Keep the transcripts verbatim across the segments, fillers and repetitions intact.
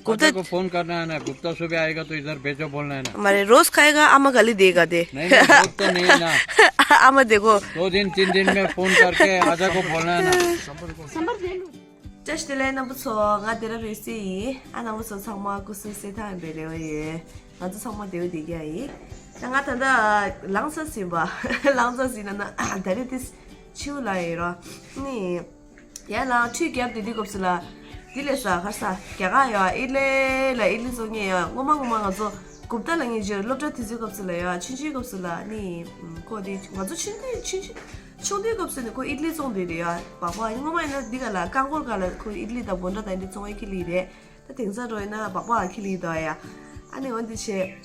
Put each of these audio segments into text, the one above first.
गुप्ता आजा को फोन करना है ना, गुप्ता सुबह आएगा तो इधर भेजो बोलना है ना। हमारे रोज खाएगा, आमा गाली देगा दे। नहीं, नहीं, रोज तो नहीं है ना। आमा देखो। दो दिन, तीन दिन में फोन करके आजा को बोलना है ना। བཀྲ་ཤིས་བདེ་ལེགས་རྣམ་པ་ཚོ། ང་དེ་ར་རེ་སི་ཡིན། ཨ་རྣམ་པ་ཚོ་ཚང་མ་སྐུ་གཟུགས་གསལ་ཐང་ཡིན་པའི་རེ་བ་ཡོད། ང་ཚོ་ཚང་མ་བདེ་པོ་བདེ་རྒྱག་ཡིན། ད་ང་ད་ལྟ་ལང་ཚ་ཟིན་པ། ལང་ཚ་ཟིན་ན་ན་ད་རེ་ཏིས་ཆིའུ་ལ་ཡིན་རོ། ནི། ཡ་ལ་ཁྲུས་བརྒྱབ་དེ་དུས་སྐབས་སུ་ལ། དེ་ལས་ས་ཁར་ས་རྒྱ་གར་ཡ་ཨི་ལེ་ལ་ཨི་ལི་བཙོང་མཁན་ཡ་སྔོན་མ་སྔོན་མ་ང་ཚོ་གུབ་ཏ་ལ་ངེད་ཅག་སློབ་གྲྭ་དུས་ཚོད་སྐབས་སུ་ལ་ཡ་ཆུང་ཆུང་སྐབས་སུ་ལ་ནི་ཁོ་དེ་ང་ཚོ་ཆུང་དུས་ཆུང་ཆུང་ཆུང་དུས་སྐབས་སུ་ནི་ཁོ་ཨི་ལི་བཙོང་དེ་རེད་ཡ། སྦག་སྦག་སྔོན་མ་ཡིན་ན་འདི་ག་ལ་རྐང་འཁོར་ག་ལ་ཁོ་ཨི་ལི་དང་བོན་ཏྲ་དང་འདི་བཙོང་ཡ་ཁི་ལི་རེད། ད་དེང་སང་འགྲོ་ཡིན་ན་སྦག་སྦག་ཁི་ལི་དོ་ཡ། ཨ་ནི་འོན་ཏེ་ཆེ།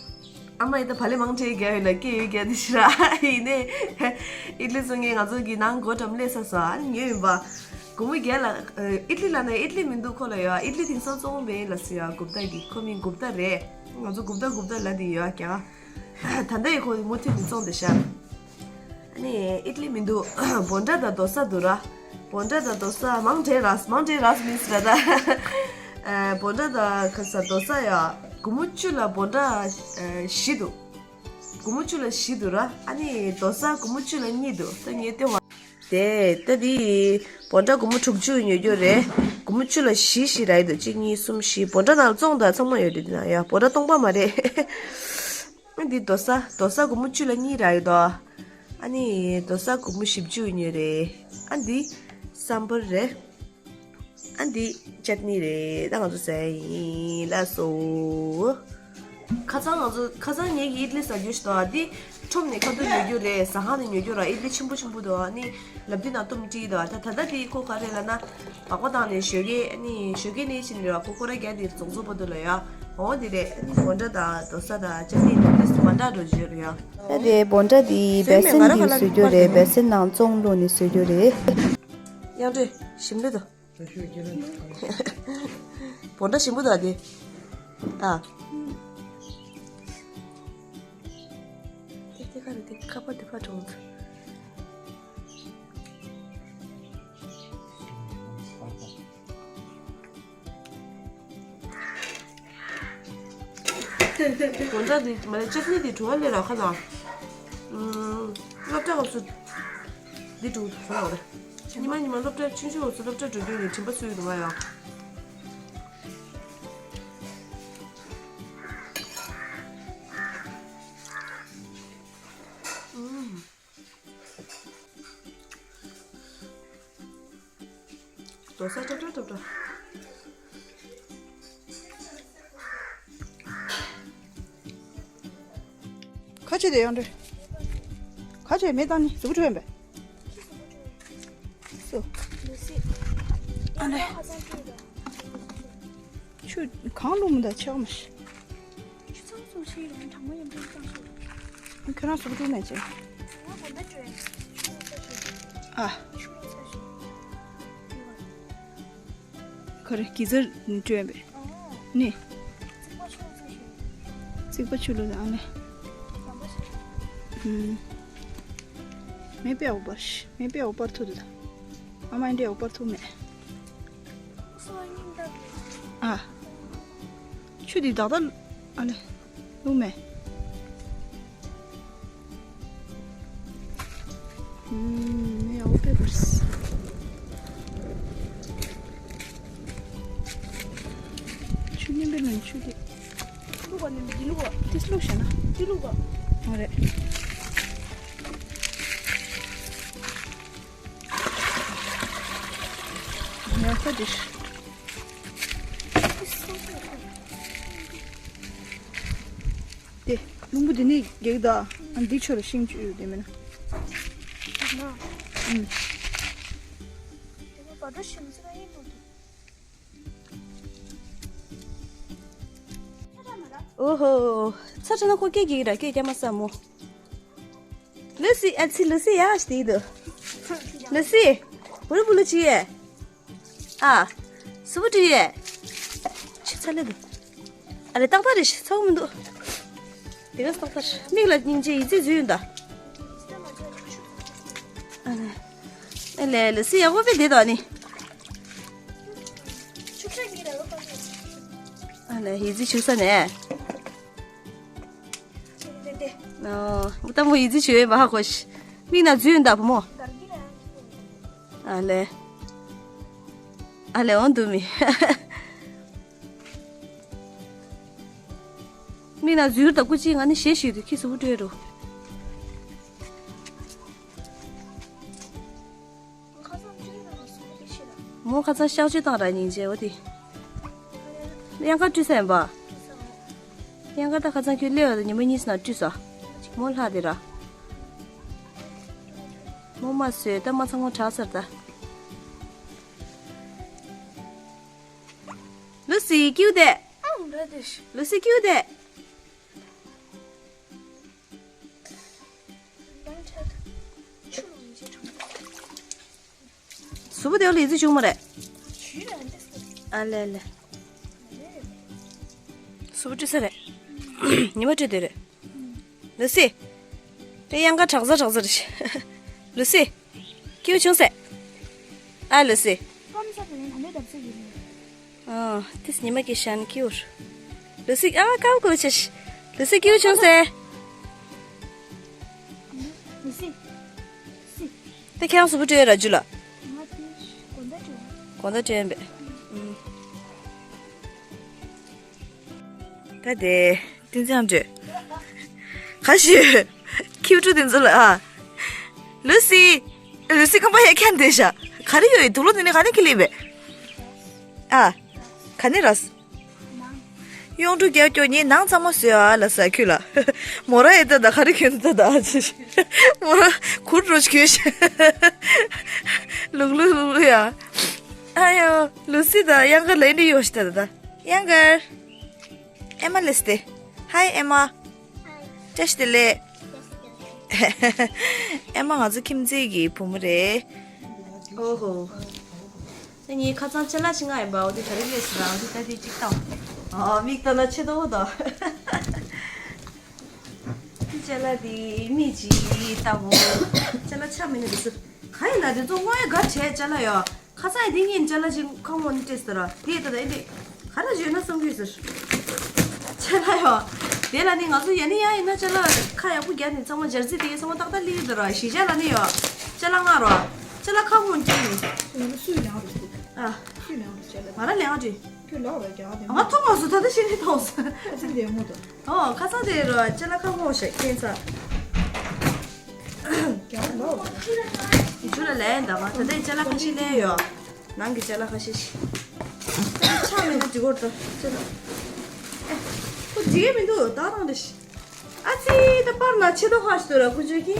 ཨ་མ་ཡི་ད་བ་ལེ་མང་ཆེ་རྒྱ་ཡོད་ལ་སྐྱེ་ཡོད་རྒྱ་དེ་ཤི་ར་ཡིན་ནས། ཨི་ལི་བཙོང་མཁན་ང་ཚོ་གི་ནང་སྒོ་འགྲམ་སླེབས་ས་སོ་ཨ་ནི་ཉོས་ཡིན་པ། སྒོར་མོ་བརྒྱ་ལ། ཨི་ལི་ལ་ནས་ཨི་ལི་མི་འདུག་ཁོ་ལ་ཡོད་ཨི་ལི་དེང་སང་བཙོང་མེད་ལ་སི་ཡ་གུབ་ཏ་གི་ཁོ་མིང་གུབ་ཏ་རེད། ང་ཚོ་གུབ་ཏ་གུབ་ཏ་ལ་དེ་ཡོད་རྒྱ། ད་ལྟ་ཡི་ཁོ་མུ་མཐུད་དུ་བཙོང་བསྡད་ཤག་ཨ་ནི་ཨི་ལི་མི་འདུག་བོན་ཏྲ་དང་རྡོ་ས་འདུག་ར། བོན་ཏྲ་དང་རྡོ་ས་མང་དྲགས་ར་མང་དྲགས་ར་མིན་སི་ར་ད། བོན་ཏྲ་དང་ཁ་ས་རྡོ་ས་ཡ་སྒོར་མོ་བཅུ་ལ་བོན་ཏྲ་བཞི་འདུག་སྒོར་མོ་བཅུ་ལ་བཞི་འདུག་ར། ཨ་ནི་རྡོ་ས་སྒོར་མོ་བཅུ་ལ་གཉིས་འདུག་ད་ངས་ལྟོས་བ། དེ་ད་དེ་བོན་ཏྲ་སྒོར་མོ་དྲུག་ཅུ་ཉོ་རྒྱུ་རེད། སྒོར་མོ་བཅུ་ལ་བཞི་བཞི་རག་གི་འདུག་གཅིག་གཉིས་གསུམ་བཞི་བོན་ཏྲ་ནང་བཙོང་དང་ཚང་མ་ཡོད་རེད། དེ་ན་ཡ་བོན་ཏྲ་སྟོང་པ་མ་རེད། ཨ་འདི་རྡོ་ས་རྡོ་ས་སྒོར་མོ་བཅུ་ལ་གཉིས་རག་ཡོད་དོ། ཨ་ནི་རྡོ་ས་སྒོར་མོ་བཞི་བཅུ་ཉོས་རེད། ཨ་འདི་སམ་བར་རེད། ཨ་འདི་ཅད་ནི་རེད། ད་ང་ཚོ་ཟས་ཡིན་ལགས་སོ། ཁ་སང་ང་ཚོ་ཁ་སང་ངེད་ཀྱི་ཨིད་ལི་ཟ་རྒྱུ་ཞིག་འདུག་ཨ་འདི་ཁྲོམ་ནས་ཁ་ཐུག་ཉོ་རྒྱུ་རེད། ཟ་ཁང་ནས་ཉོ་རྒྱུ་ར། ཨིད་ལི་ཆེན་པོ་ཆེན་པོ་འདུག་ཨ་ནི་ལབ་དུས་ནང་བཏུམ་བཀྲིས་འདུག་ད་ད་ལྟ་དེ་ཁོ་ག་རེ་ལབ་ན་སྦག་སྦག་བཏང་ནས་ཞོགས་ཀས་ཨ་ནི་ཞོགས་ཀས་ནས་ཕྱིན་རེད་བ། ཁོ་ཁོ་ར་རྒྱ་དེ་རྫོང་ཚོ་བར་དུ་ལ་ཡ། འོ་དེ་རེད། ཨ་ནི་བོན་ཏྲ་དང་རྡོ་ས་དང་ཅ་ལི་དང་དེ་མ་འདྲ་འགྲོ་བརྗོད་རེད་ཡ། ད་དེ་བོན་ཏྲ་དེ་སེམས་བེ་སེན་ང་ར་གི་ག་ལ་བཟོ་རྒྱུ་རེད། བེ་སེན་ནང་བཙོང་བླུགས་ནས་བཟོ་རྒྱུ་རེད། དབྱངས་སྒྲོན་ཞིམ་ལོས་དང་། བོན་ཏྲ་ཞིམ་པོ་དང་དེ། ཨ། དེ་དེ་ག་རེད་དེ་ཁ་པར་དེ་ཕར་གྲོངས་སོང་། དགོང་དག་འདི་མ་ལས་ཅག་ནི་འདི་བྲོ་བ་ལས་ར་ཁ་ན། སློབ་གྲྭ་སྐབས་སུ་འདི་བྲོ་བ་ལ་རེད། ཉི་མ་ཉི་མ་སློབ་གྲྭ་ཆུང་ཆུང་སྐབས་སུ་སློབ་གྲྭ་འགྲོ་རྒྱུ་ཡིན་དྲན་པ་གསོས་ཡོད་ང་ཡང་། རྡོ་ས་ཀྲབ་ཀྲབ་ཀྲབ་ཀྲབ། ཁ་ཆེ་དེ་ཡོང་རེད། ཁ་ཆེ་མེ་བཏང་ནི་གཟུགས་པོ་བྲོས་ཡོང་པས། སོ། ཨ་ནེ། ཆུ་གང་བླུགས་མི་འདུག་ཆགས་མ་ཤི། ཆུ་ཚང་སོང་ཤི་ཡོང་གྲང་མོ་ཡོང་པས་བཏང་ཤི། ཁྱོད་རང་གཟུགས་པོ་བྲོས་མེད་ཅེ། ང་དགོན་པ་བྲོས། ཆུ་ཚང་ས་ཤི། ཨ། ཆུ་ཚང་ས་ཤི། ག་རེ་གི་ཟར་ནི་སྤྲོད་པས། ནི། རྩིག་པ་ཆུ་ལོ་ཚ་ཞིག་རྩིག་པ་ཆུ་ལོ་ཨ་ནི། ལམ་པ་ཞིག་ཨུམ། མེ་པེ་འོ་པར་ཤི། མེ་པེ་འོ་པར་ཐུ་དུ་ད། ཨ་མ་འདྲེ་འོ་པར་ཐུ་མེ། སོ་སྙིང་དག་གི་ཨ། ཆུ་དི་དག་ད་ཨ་ལེ། ལུག་མེ། ཨུམ། ཡ་ཨོ་པེ་པར་སི། ཆུ་ནིམ་པེ་ལོན་ཆུ་དི། ལུག་པ་ནིམ་པེ་དི་ལུག་པ། དིས་ལུག་ཤ་ན། དི་ལུག་པ། ཨ་རེ། ཡ་ཁ་དིས། དེ་རླུང་བུ་འདི་ནས་རྒྱག་ད། ཨ་འདི་ཆོ་ལ་ཤིང་བཅུ་ཡོད་དེ་མིན་ན། ཨུམ། ཨོ་ཧོ། ཚ་ཚ་ན་ཁོ་སྐད་རྒྱག་གི་ར་སྐད་རྒྱག་མ་ས་མོ། ལུ་སི་ཨ་ཚི་ལུ་སི་ཡ་ཤི་དེ་དུ། ལུ་སི། བུ་རུ་བུ་ལུ་ཅི་ཡེ། ཨ། སུ་བུ་ཏི་ཡེ། ཆི་ཚ་ལེ་དུ། ཨ་ལེ་ཏག་ཏག་རེ་ཤི་ཚ་བོ་མི་འདུག་དེ་ག་ཏག་ཏག་རེ་མིག་ལ་སྙིང་རྗེ་ཡི་ཙི་འཛུལ་ཡོང་ད། ཨ་ལེ། ཨ་ལེ་ལུ་སི་ཡ་གོ་པེ་དེ་དོ་ཨ་ནི། ལ་ཡི་ཙི་ཆུ་ས་ནས། ཨོ། ད་མོ་ཡི་ཙི་ཆུ་ཡོད་པ་ཧ་གོ་ཤི། མིག་ན་འཛུལ་ཡོད་ད་བུ་མོ། ཨ་ལེ། ཨ་ལེ་འོང་དུ་མི། མིག་ན་འཛུལ་ད་སྐུ་ཅི་ང་ནི་ཞེ་ཞུ་དུ་ཁྱི་སུ་བུ་སྤྲོད་རུ། མོ་ཁ་ཚང་གཤག་བཅོས་བཏང་ར་སྙིང་རྗེ་བ་དེ། གཡང་དཀར་བཀྲུས་ས་ཡིན་པ། གཡང་དཀར་ད་ཁ་ཚང་ཁྱོད་སླེབས་བ་ད་ཉི་མ་གཉིས་ན་བཀྲུས་ས། མོ་ལྷག་དེ་ར། མོ་མ་བཟོས་ད་མ་ཚང་མོ་དྲག་ཚར་ད། ལུ་སི་ཀིའུ་དེ། ཨང་རེད་དེ། ལུ་སི་ཀིའུ་དེ། གཟུགས་པོ་དེ་ལ་ཡི་ཙི་བྱུང་མ་རེད། ཨ་ལེ་ལེ། གཟུགས་པོ་བཀྲུས་ས་རེད། ཉི་མ་བཀྲུས་དེ་རེད། ལུ་སི། དེ་གཡང་དཀར་དྲག་ཟ་དྲག་ཟ་རེད། ལུ་སི། ཀིའུ་བྱུང་སེ། ཨ་ལུ་སི། ཨ། ཏིས་ཉི་མ་ཀི་ཤན་ཀིའུ། ལུ་སི་ཨ་ཀའུ་ཀུ་ཆེ་ཤི། ལུ་སི་ཀིའུ་བྱུང་སེ། ལུ་སི། སི། དེ་ཁྱེད་རང་གཟུགས་པོ་བཀྲུས་ཡོད་ར་ཇུ་ལ། ང་དེ་གོན་ད་བཀྲུས། གོན་ད་བཀྲུས་ཡིན་པས། ད་དེ། ཏིན་ཙི་ཨམ་ཅོས། ག་ཞུ། ཁྱིའུ་ཕྲུག་དེ་ཚོ་ལ་ཨ། ལུ་སི། ལུ་སི་རྐང་པ་ཡར་འཁྱེར་འདོད་ཤག་ག་རེ་ཡོད་ཡིན་དུག་ལོག་དེ་ནས་ག་ནས་ཁྱེར་སླེབས་པས། ཨ། ག་ནས་ར། གཡུང་དྲུང་རྒྱལ་སྐྱོ་ངའི་ནང་གཙང་མ་བཟོས་ཨ་ལ་ས་ཁྱོད་ལ། མོ་ར་ཡེ་ད་ད་ག་རེ་ཁྱོད་ད་ད་ཨ་ཅི། མོ་ར་ཁུར་རོ་ཁྱོད་ཤ། ལུག་ལུག་ལུག་ལུག་ཡ། ཨ་ཡོ་ལུ་སི་ད་གཡང་དཀར་ལ་འདི་ཡོད་ཤ་ད་ད་ད་གཡང་དཀར། ཨེ་མ་ལེས་ཏེ། ཧའི་ཨེ་མ། བཀྲ་ཤིས་བདེ་ལེགས། ཨེ་མ་ང་ཚོ་ཁྱིམ་མཚེས་ཀྱི་བུ་མོ་རེད། ཨོ་ཧོ། ད་ངའི་ཁ་ཚང་ཅ་ལག་ཅི་ང་ཡིན་པ་འོ་དེ་ག་རེ་ལས་སི་རང་དེ་ད་དེ་གཅིག་བཏང་། ཨ་མིག་ལྟ་ན་ཆེ་དོ་ད། དེ་ཅ་ལག་དེ་མི་ཅི་ལྟ་བོ། ཅ་ལག་ཆ་མི་ནི་དེ་སུ། ག་ཡིན་ན་དེ་ཚོ་དངོས་ག་བྱས་ཅ་ལག་ཡོད། ཁ་སང་ཡི་དེ་ངས་ཅ་ལག་ཅིག་ཁ་ངོ་ནས་སྤྲད་ཟེར་ར། དེ་ད་ད་ཨེ་འདི་ག་རེ་བརྗོད་ན་བསམ་གྱི་ཟེར། ཅ་ལག་ཡོ། དེ་ལ་ནི་ང་ཚོ་ཡ་ནི་ཡ་ཡིན་ན་ཅ་ལག་ཁ་ཡག་པོ་རྒྱག་ནས་ཚང་མ་སྦྱར་རྩི་དེ་གའི་ཚང་མ་ཏག་ཏག་ལི་ཡི་ད་ར་གཞིས་ཆགས་ལ་ནི་ཡོ། ཅ་ལག་ང་རོ། ཅ་ལག་ཁ་ངོ་སྤྲད་ཡིན། ང་ཚོ་སུས་ལེན་རུ་ཨ། སུས་ལེན་རུ་ཅ་ལག་ང་ར་ལེན་ཨ་ཅི། ཁྱོད་ལོག་བས་རྒྱག་དེ་ང་ཐོག་མ་སུ་ད་ད་ཤེས་ནི་ཐོག་སུ། ཨ་ཙི་དེ་མོ་དོ། ཨོ་ཁ་སང་དེ་རོ་ཅ་ལག་ཁ་ངོ་ཞེས་ཁྱེད་ཚ། ཇུ་ལ་ལན་ད་མ་ད་ལྟའི་ཅ་ལག་ཁ་ཤས་ལེན་ཡོད། ནང་གི་ཅ་ལག་ཁ་ཤས་ཤིག་ཅ་ལག་ཆ་མེད་ན་འགྲིག་གོ་ད་ཅ་ལག་ཨེ། ཁོ་འགྲིག་གི་མི་འདུག་ད་རང་རེ་ཤི། ཨ་ཙི་ད་པར་ན་ཆེ་དོ་ཧ་ཤི་དོ་ར་ཁོ་ཇུ་ཀི།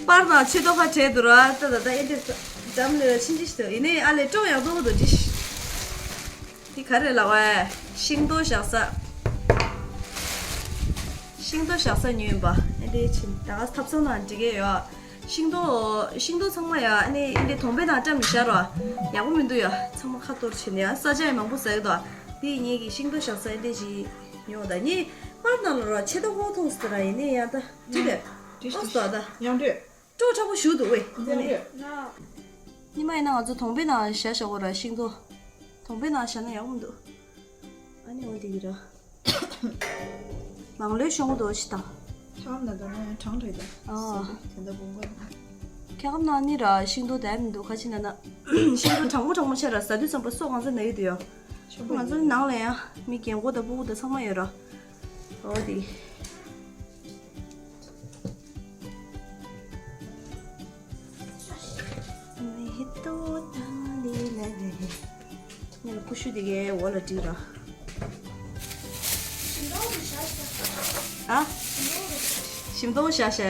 པར་ན་ཆེ་དོ་ཧ་བྲལ་དུ་ར་ད་ད་ད་ཨེ་འདྲ་ཙམ་ལས་ར་ཕྱིན་ཅི་ཤི་དོ་ཡིན་ནའི་ཨ་ལས་སྤྲོ་ཡག་དོ་དོ་ཇི་ཤི། དེ་ག་རེ་ལབ་བས། ཤིང་ཏོག་བཞག་ས། ཤིང་ཏོག་བཞག་ས་ཉོས་ཡིན་པ། ཨེ་འདྲའི་ཕྱིན་ད་ག་ཐབ་ཚང་ནང་འགྲིག་གི་ཡོད། ཤིང་ཏོག་ཤིང་ཏོག་ཚང་མ་ཡ་ཨ་ནི་ཨེ་འདྲའི་དོང་པའི་ནང་བཀྲམ་མི་བཞག་རོགས། ཡག་པོ་མི་འདུག་ཡ། ཚང་མ་ཁ་གཏོར་བྱས་ནས་ཡ་ས་ཆ་ཡ་མང་པོ་ཟ་གི་འདུག་དེ་ངེད་ཀྱི་ཤིང་ཏོག་བཞག་ས་ཨེ་འདྲའི་ཅིག་ཉོ་ད་ངས་པར་ནང་ལ་རོགས་ཆེ་ཏོག་ཧོ་མཐོང་སི་ར་ཡིན་ནི་ཡ་ད་འགྲིག་གི་ཨོ་སི་ད་ད་ཡང་འགྲིག་སྤྲོ་དྲག་པོ་ཞུ་འདུག་ཝེ། ཡང་འགྲིག་ཉི་མ་ཡིན་ན་ང་ཚོ་དོང་པའི་ནང་བཞག་བཞག་གོ་ར་ཤིང་ཏོག་དོང་པའི་ནང་བཞག་ན་ཡག་པོ་མི་འདུག་ཨ་ནི་འོ་དེ་གི་ར། མང་ལོས་ཤོང་དོ་ཅི་དང་། ཁྱག་ན་ད་ན་ཡང་གྲང་རེད་ད། ཨ། དེ་འདྲ་བུང་བ། ཁྱག་ན་ནི་ར་ཤིང་ཏོག་དེ་མི་འདུག་ཁ་ཅི་ན་ན། ཤིང་ཏོག་གྲང་མོ་གྲང་མོ་ཆེ་ར་ཟ་དུས་ཙམ་པ་སོ་གང་ཚ་ན་ཡོད་དུ་ཡོ། ང་ཚོ་ནང་ལ་ཡང་མི་རྒན་གོག་དང་སྤུ་གུ་དང་ཚང་མ་ཡོད་ར། འོ་དེ། ངས་ལ་ཀུ་ཤུ་དེ་གའི་འོག་ལ་བསྒྲིགས་ར། ཨ། ཞིམ་མདོག་བཞག་བཞག